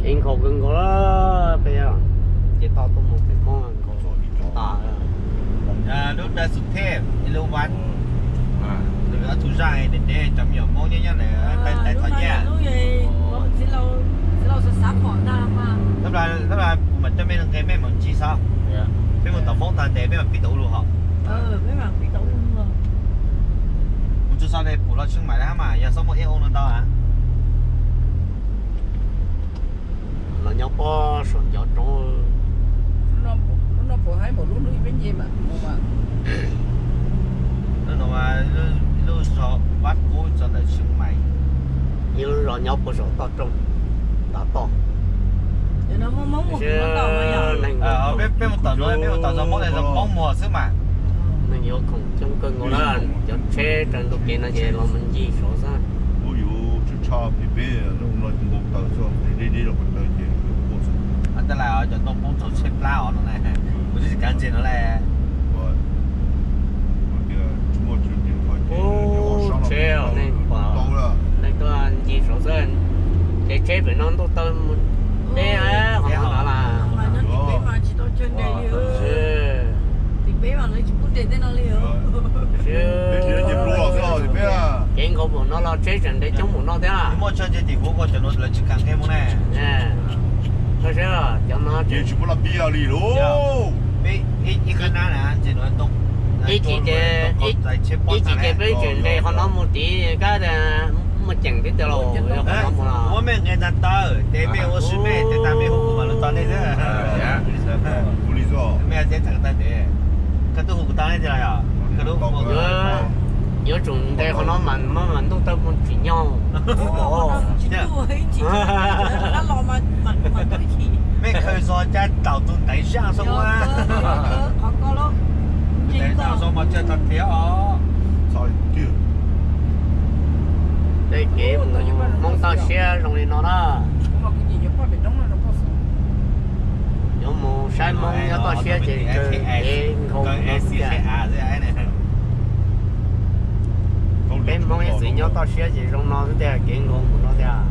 Kev nkhaus kawg nkaus lawm peb, ces tau tuaj mus pem Hmoob nkhaus tas. Lub Dawb Xus Thej, ib lub vaj, ob tug zaj deb deb, cov me nyuam Hmoob nyob nyob ntawd, tais thov nyiaj. Tab sis kuv mam coj mej nqe mej mus ncig xwb. Peb mus tom Hmoob tag ntes peb mam pib tom ub lug hov. Mus txog xwb pum los Tsheej Maim lawm mas yog xob muaj ib ub no ntau. Los nyob pob saum ncov roob. Lub no puas haib npaum lub hnub peb nce mas mus mas. Lub no mas lub zos Pab Kub txog ntawm Tsheej Maim. Ib lub zos nyob puag saum toj roob ntav toj. Peb mus tom no, peb mus tom zos Hmoob ne, zos Hmoob muag xwb mas. Neeg yuav khoom coob kawg nkaus na, cov tsheb raws ntu kev no ces los mus ncig saud xwb. Ub, yuav tshwj tshaj pem peb no npau taws xwb, deb deb los taws ces yuav quaj xwb. Tab lais cov ntoo poob tsaug tsheb plab os no na, kuv twb tsis kav ntses no lawm. Tsheb, nej pom, nej tuaj ncig saud xwb, ces tsheb pem no ntuj tawg mus deb qhov no ntawd las. Kev nkaus npaum no los tsheb tseem ntev coob npaum no thiab. Cov no ib chim ces, ib chim ces peb tseem nres qhov no mus tid, kab muaj ceem tib tiag los yog qhov no mus los. Muab mej nqe tag taw ces mej ua si mej, tej tag mej hu kuv mam lug tos nej xwb. Mej teb tag taw tes, koj twb hu kuv tau nej tiag los yog? Yuav tsum ntes qhov no mas ntuj tawg mus tsim nyog. Mej khaws zog caj taum tus ntaiv zaj xwb. Ntaiv zaj xwb mas caj tag tiag os. Tej kev mus Hmoob toj siab zoo li no na. Yuav mus saib Hmoob nyob toj siab ces kev nkaus no tiag. Peb Hmoob ib txwm nyob toj siab ces zoo no xwb tiag, kev nkaus mus no tiag.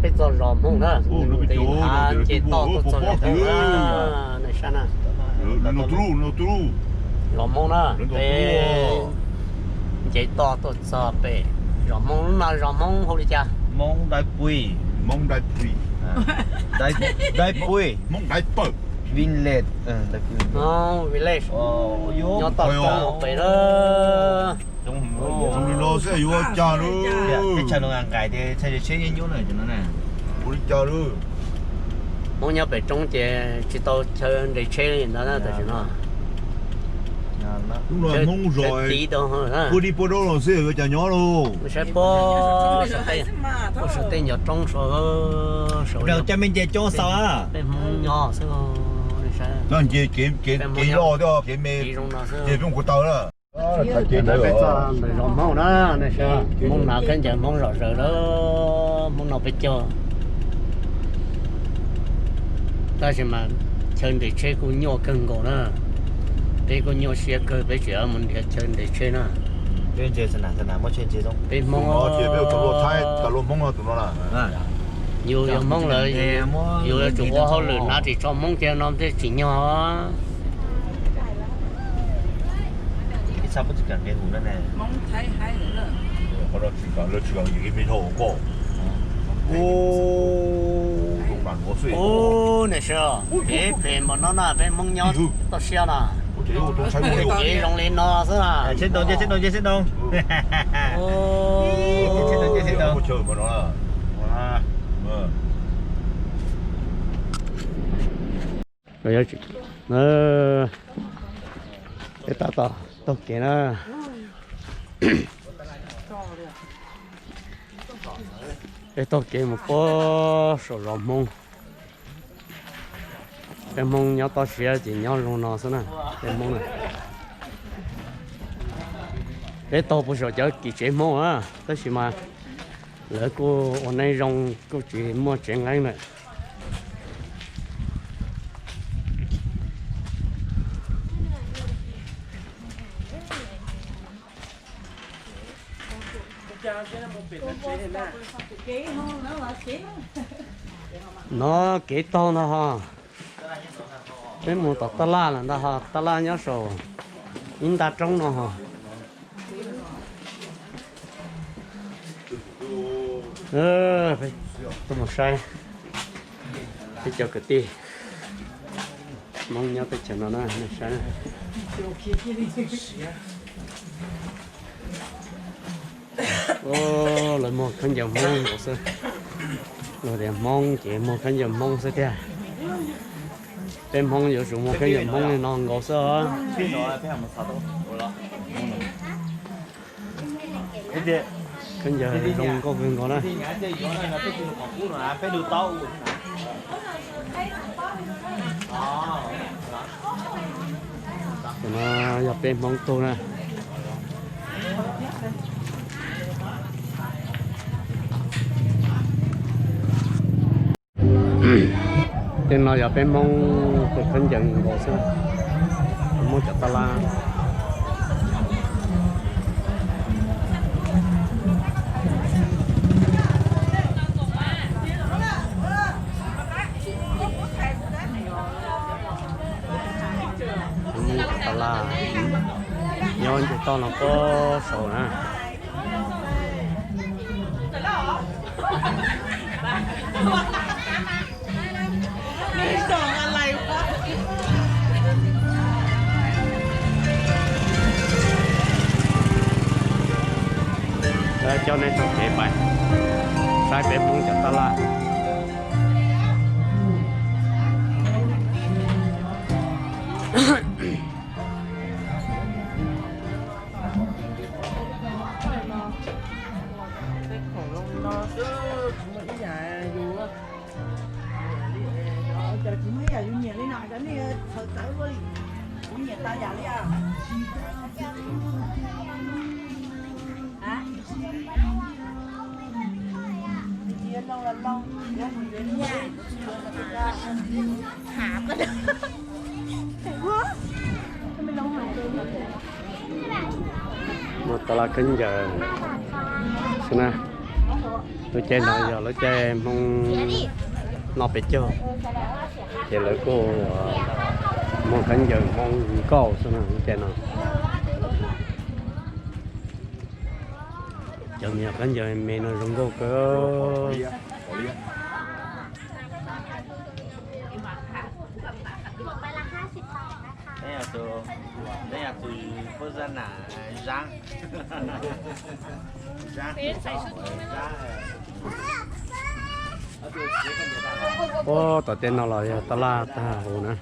Peb txog zos Hmoob na, nce toj tuaj txog zos Hmoob na, nej saib na. Zos Hmoob na, peb nce toj tuaj txog pem zos Hmoob no, zos Hmoob hu li cas? Hmoob Daiv Pui. Hmoob Daiv Pui. Daiv Pui. Hmoob Daiv Pawg. Village. Hmoob Village. Nyob toj roob pem lawm. Zoo li no xwb yuav ua cas lawm. Teb chaws no nqaim ces tsheb nyuj nyuj na cov no na. Ua li cas lawm. Hmoob nyob pem roob ces tsis tau chaw nres tsheb li ntawd na tam sim no. Lub no Hmoob zos, puag dib puag daub los xwb yuav cas nyob lauj. Saib pob, puag saum tej nyuag roob saud, cov me nce coob xaus, peb Hmoob nyob xwb. Nce kev loj thiab kev me, ces peb mus kuv taw na. Peb txog ntawm zos Hmoob na, Hmoob na khaub ncaws Hmoob zom zaws lawm, Hmoob no peb caug. Tab sis mas chaw nres tsheb kuj nyuaj kawg nkaus na. Peb kuj nyuaj siab kawg, peb tseem yuav mus nrhiav chaw nres tsheb na. Peb Hmoob, yus yog Hmoob lawm, yus yuav tsum ua hauj lwm hnav ris tsho Hmoob kiag no thiaj tsim nyog. Ub, niam sawv, kev phem npaum no na, peb Hmoob nyob toj siab na. Kev zoo li no xwb na. Peb tab tom taug kev na. Peb taug kev mus puag saum zos Hmoob. Peb Hmoob nyob toj siab ces nyob zoo no xwb na. Peb Hmoob na, peb taug puag saum cov kim tsev Hmoob na, tab sis mas lawv kuj ua neej zoo, kuj tsis muaj tsev nqeeb lawm. No kev taug ntag ho. Peb mus tom taj laj lawm ntag ho, taj laj nyob saum ib nta roob no ho. Tuaj mus saib peb cov kwv tij Hmoob nyob teb chaws no na, nej saib. Lawv muag khaub ncaws Hmoob nkaus xwb. Luag tias Hmoob ces muag khaub ncaws Hmoob xwb tiag. Peb Hmoob yuav tsum muag khaub ncaws Hmoob li no nkaus xwb os. Khaub ncaws zoo nkauj kawg nkaus na. Tus no yog peb Hmoob tug na. Tej no yog peb Hmoob tus khaub ncaws nkaus xwb, muab cov taj laj. Cov taj laj nyob nce toj no pob saud na. Coj nej taug kev pais saib peb Hmoob cov taj laj. Cov tsis muaj ib yam yus nyiam li no, cov nej txhawv txawv ua li, kuv nyiam tau yam li. Muag taj laj khaub ncaws xwb na. Lub caij no yog lub caij Hmoob noj peb caug, ces lawv kuj muag khaub ncaws Hmoob nkauj xwb na lub caij no. Cov me nyuam khaub ncaws me no zoo nkauj kawg. Ua tom tej no los yog taj laj tag huv na.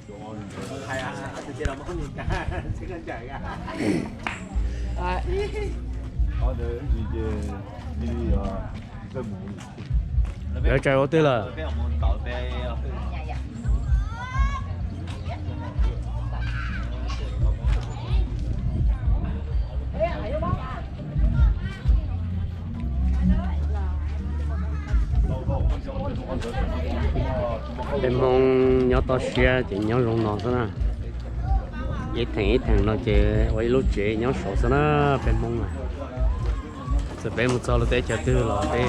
Lawv tsaws ua twg lawm? Peb Hmoob nyob toj siab ces nyob zoo no xwb na. Ib theem ib theem no ces ua ib lub tsev nyob saud xwb na peb Hmoob na. Txawm peb mus txog lub teb chaws twg los peb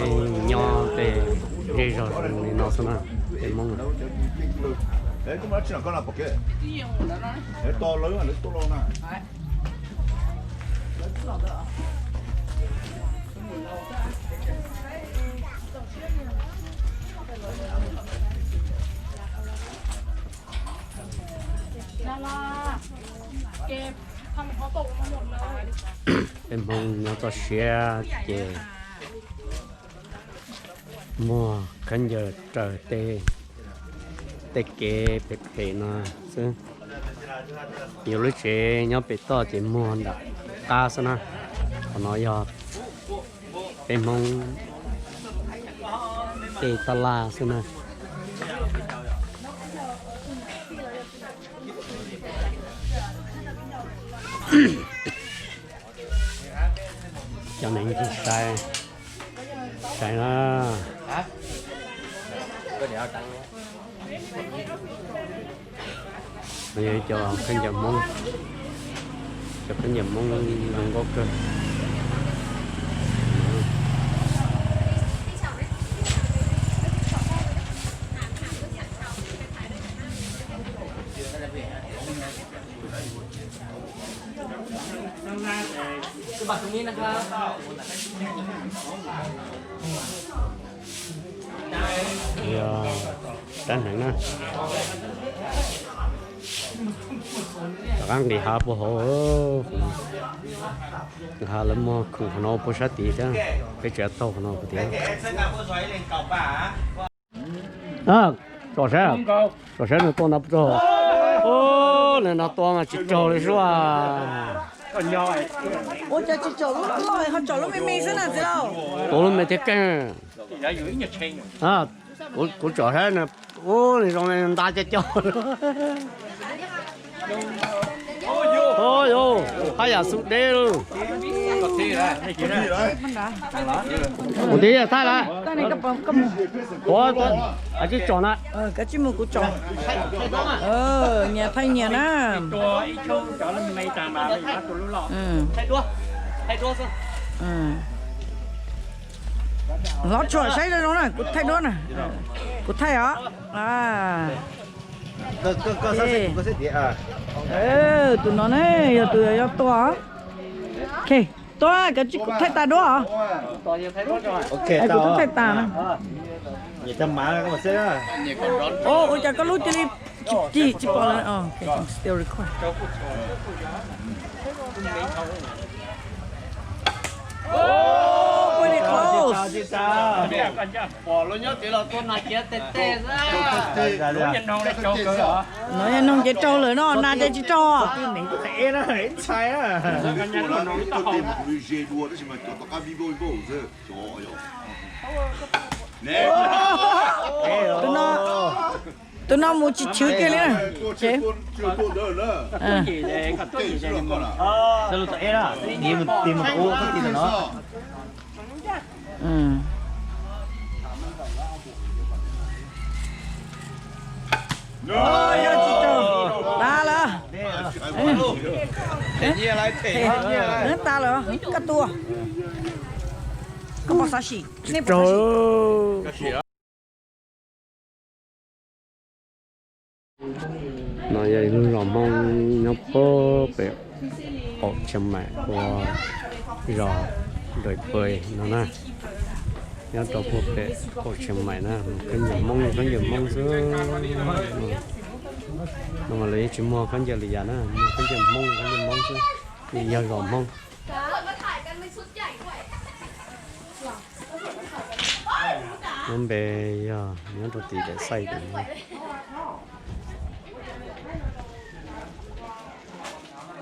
nyob tej zej zog zoo li no xwb na peb Hmoob na. Peb Hmoob nyob toj siab ces muag khaub ncaws raws tej, tej kev phem phem no xwb. Yus lub tsev nyob pem toj ces muag nram qab xwb na. Qhov no yog peb Hmoob tej taj laj xwb na. Cov neeg ncig saib, saib na. No yog cov khaub ncaws Hmoob, cov khaub ncaws Hmoob zoo nkauj kawg. Yog rab hneev na. Rov qab nqis hav puag hauv. Nqis hav lawv muag khoom qhov no puag sab tid thiab. Peb tseem taug qhov no tias. Tsom saib, tsom saib nws tua no puas tsaug. Nws no tua mas tsis raug li sua. Ua cas tsis tsom lub loj ho tsom lub me me xwb na txiv lauj? Tua lub me thiab keej. Kuv tsom saib, ub, nws zoo li nta cov cov. Haj yam xu deb lauj. Kuv twb thaij lawm. Ua, koj tsis tsom na. Koj tsis mus kuv tsom. Nyias thaij nyias na. Hlob tsuam saib zoo zoo na, kuv thaij duab na. Kuv thaij os. Tus no ne yog tus yog tua. Tua, koj tsis thaij tas duab os. Kuv twb thaij tas na. Ua cas koj lub cia li cig tsis pom lawm. Pretty close. No yog noog ces raug lawm no, nas ces tsis raug. Tus no mus tsis chwv kiag li na. Yog tsis raug, tas lawm. Tas lawm, koj tua. Koj pom xav sim, nej pom xav sim. No yog ib lub zos Hmoob nyob puag pem qaum Tsheej Maim ua zos Dawm Pes no na. Nyob rau puag pem qaum Tsheej Maim na, khaub ncaws Hmoob, khaub ncaws Hmoob xwb. No mas lawv yeej tsis muag khaub ncaws li yam na, muag khaub ncaws Hmoob, khaub ncaws Hmoob xwb, yog zos Hmoob. Lub npe yog nyob rau tim daim xaij tim no.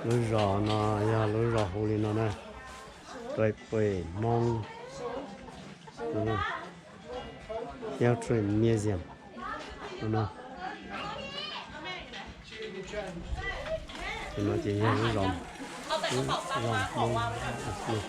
Lub zos no yog lub zos hu li no na, Dawm Pes Hmoob History Museum no. Tus no ces yog lub zos, lub zos Hmoob no.